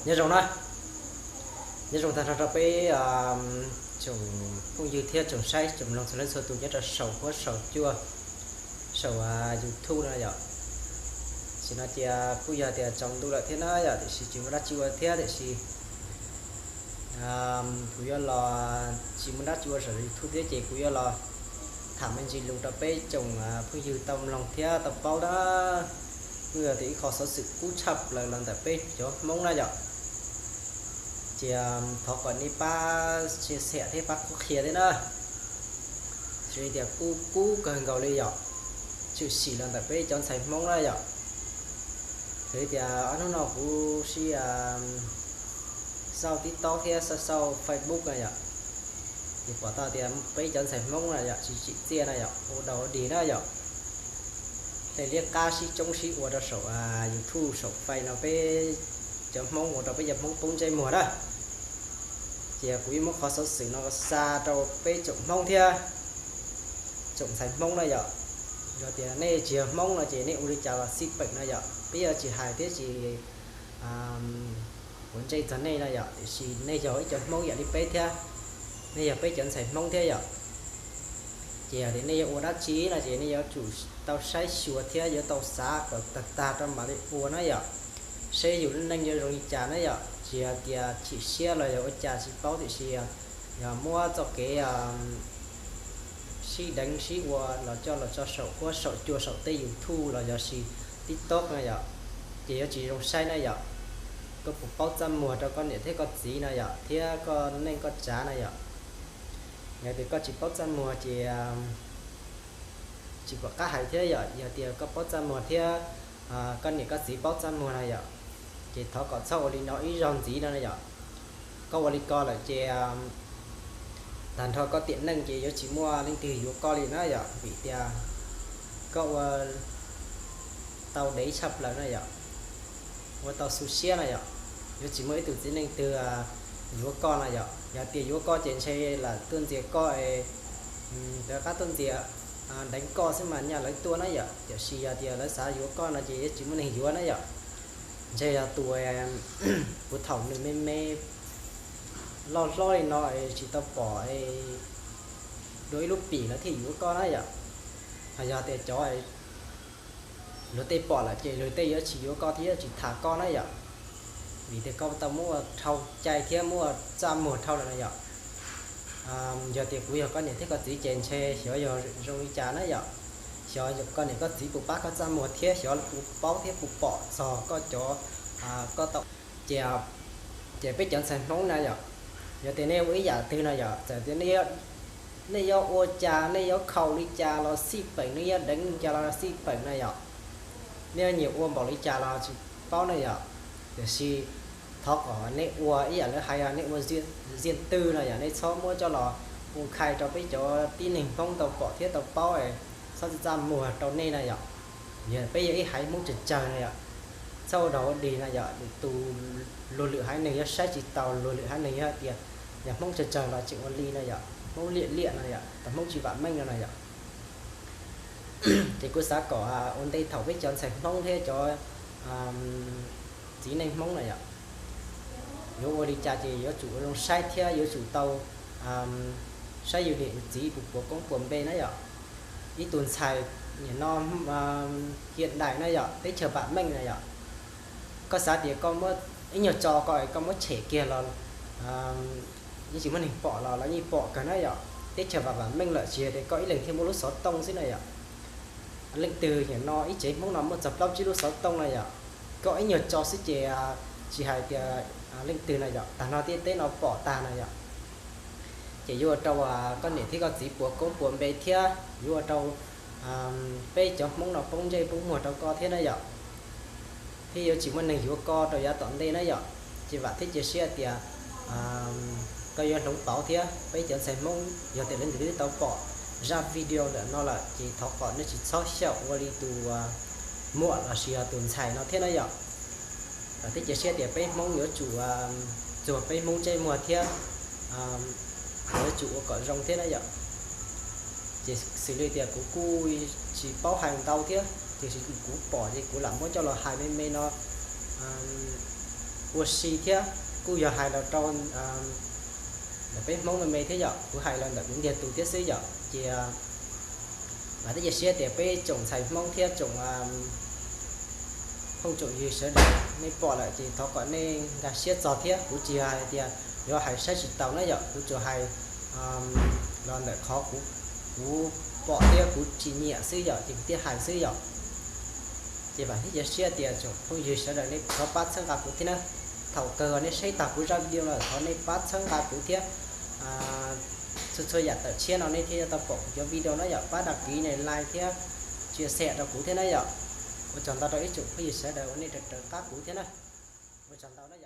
Nyob zoo na, nyob zoo tag nrho rau peb tsoom phooj ywg thiab tsoom saib tsoom mloog txhua leej txhua tus nyob rau saum huab saum cua, saum YouTube no yom. Sim no ces kuj yog tias tsaus ntuj lawm thiab na yom, tiam sis tsis muaj dab tsi ua thiab tiam sis kuv yuav los, tsis muaj dab tsi ua saum YouTube thiab ces kuv yuav los tham me ntsis lus rau peb tsoom phooj ywg tau mloog thiab tau paub na. Kuj yog tias ib qho xov xwm kub tshaj plaws los ntawm peb cov Hmoob na yom. Ces thov kom nej pab share thiab pab qhuab qhia thiab na. Xws li tias kuj kub kawg nkaus li yom, tshwm sim los ntawm peb cov ntxhais Hmoob na yom. Xws li tias ob hnub no kuv sib xauj TikTok thiab xauj xauj Facebook na yom, ces pom tau tias peb cov ntxhais Hmoob na yom tsis tsim txiaj na yom, ua dog ua dig na yom. Hle liab qab sib tsoob sib ua rau saum YouTube saum Face no peb cov Hmoob ua rau peb cov Hmoob poob ntsej muag na. Ces kuv yuav muab qhov xov xwm no xa rau peb tsoom Hmoob thiab tsoom ntxhais Hmoob na yom. Yog tias nej tsis yog Hmoob no ces nej ua li cas los xij peem na yom, peb yuav tsis hais thiab tsis quav ntsej txog nej no yom, tiam sis nej yog ib cov Hmoob yam li peb thiab, nej yog peb cov ntxhais Hmoob thiab yom. Ces yog tias nej yuav ua dab tsi no ces nej yuav tsum tau saib xyuas thiab yuav tau xav kom tag tag rau mam li ua na yom. Seb yus lub neej yuav zoo li cas na yom, tsis yog tias chim siab los yog ua cas tsis paub tiam sis yog muab txoj kev sib deev sib ua los coj los tso saum huab saum cua saum tej YouTube los yog sis TikTok na yom, ces yuav tsis zoo saib na yom. Koj puas paub txaj muag rau koj niam thiab koj txiv na yom, thiab koj neej koj tsav na yom. Yog tias koj tsis paub txaj muag ces tsis pom qab hais thiab yom. Yog tias koj paub txaj muag thiab koj niam koj txiv paub txaj muag na yom, ces thov kom txhob ua li no ib zaug ntxiv no na yom. Koj ua li ko lawm ces tag nrho koj tiam neej ces yuav tsis muaj leej twg yuav koj li na yom, vim tias koj ua tau dev tshaj plaws na yom, ua tau xu siab na yom. Yuav tsis muaj ib tug txiv neej twg yuav koj na yom. Yog tias yuav koj ces ntshe lam tuaj ntxias koj es, rov qab tuaj ntxias deev koj xwb mas nyaj lawv tuaj na yom. Tiam sis yog tias lawv xav yuav koj no ces yuav tsis muaj neeg yuav na yom. Ntshe yog tus puag thaum nws me me loj hlob li no es tsis tau pom dua ib lub pim lawv thiaj yuav koj na yom. Ho yog tias cov luag tej pom lawm ces luag tej yuav tsis yuav koj thiab yuav tsis tham koj na yom. Vim tias koj tau muab ua dhau cai thiab muab ua txaj muag dhau lawm na yom. Yog tias kuv yog koj niam thiab koj txiv ces ntshe xyov yog zoo li cas na yom. Xyov koj niam koj txiv puas pab koj txaj muag thiab xyov puas paub thiab puas pom txog koj cov, koj tau, ces, ces peb cov ntxhais Hmoob na yom, yog tias nej ua ib yam twg no yom, txawm tias nej yuav ua cas, nej yuav khaus li cas los xij peem, nej yuav deev li cas los xij peem na yom. Nej yuav nyiam ua npaum li cas los tsis paub na yom, tiam sis thov kom nej ua ib yam lawv hais, nej ua riêng tư no yom, nej txhob muab coj los ua khai rau peb cov tib neeg Hmoob tau pom thiab tau paub, txhob txaj muag rau nej na yom. Yog peb yog ib haiv Hmoob tsawg tsawg na yom, txhob ua dog ua dig na yom, tus luag lwm haiv neeg yuav saib tsis taus, luag lwm haiv neeg yuav hais tias yog Hmoob tsawg tsawg los tseem ua li no yom, Hmoob liam liam no yom, tau Hmoob tsis vam meej no na yom. Ces kuv xav kom ua ntej thaum peb cov ntxhais Hmoob thiab cov txiv neej Hmoob na yom, yuav ua li cas ces yuav tsum ua zoo saib thiab yuav tsum tau saib yus niam yus txiv puas puas koob puas npe na yom. Ib tug ntxhais nim no hiện đại na yom, teb chaws vam meej na yom, koj xav tias koj muab ib nyuag tso koj, koj muab tshem kiag los yeej tsis muaj neeg pom los lawv yeej pom kawg na yom. Teb chaws vam vam meej lawm tsis yog tias koj ib leeg thiaj muaj lub xov tooj xwb na yom. Leej twg nim no ib tsev Hmoob no muaj txog plaub tsib lub xov tooj na yom. Koj ib nyuag tso xwb ces tsis hais tias leej twg na yom, tag no thiaj teb no pom tag na yom. Ces yuav ua rau koj niam thiab koj txiv puas koob puas npe thiab yuav ua rau peb cov Hmoob no poob ntsej poob muag rau koj thiab na yom. Thiab yuav tsis muaj neeg yuav koj rau yav tom ntej na yom. Ces vam thiab cia siab tias koj yuav hloov pauv thiab peb cov ntxhais Hmoob yog tias leej twg twb tau pom zaj video ntawm no lawm ces thov kom nej tsis txhob xyaum ua li tus muam los sis yog tus ntxhais no thiab na yom. Vam thiab cia siab tias peb Hmoob yuav tsum txuag peb Hmoob ntsej muag thiab yuav tsum ua kom zoo thiab na yom. Ces xws li tias kuv kuj tsis paub hais ntau thiab, tiam sis kuv pom ces kuv lam muab coj los hais me me no. ua si thiab kuj yog hais los rau ntawm peb Hmoob me me thiab yom, kuv hais los ntawm kuv ntiag tug thiab xwb yom. Ces vam thiab cia siab tias peb tsoom ntxhais Hmoob thiab tsoom phooj tsoom ywg sawv daws nej pom lawm ces thov kom nej nkag siab txog thiab. Kuv tsis yog hais tias yuav hais saib tsis taus na yom, kuv tsuas hais los ntawm qhov kuv pom thiab kuv tsis nyiam xwb yom, ces kuv thiaj hais xwb yom. Ces vam thiab cia siab tias tsoom phooj ywg sawv daws nej thov pab txhawb nqa kuv thiab na. Thaum kawg nej saib tag kuv zaj video no thov nej pab txhawb nqa kuv thiab. Txhua txhua yam tawm tshiab no nej thiaj yuav tau pom kuv cov video no yom, pab đăng ký ne, like thiab chia sẻ rau kuv thiab na yom. Ua tsaug ntau rau ib tsoom phooj ywg sawv daws uas nej raws raws qab kuv thiab na. Ua tsaug ntau na yom.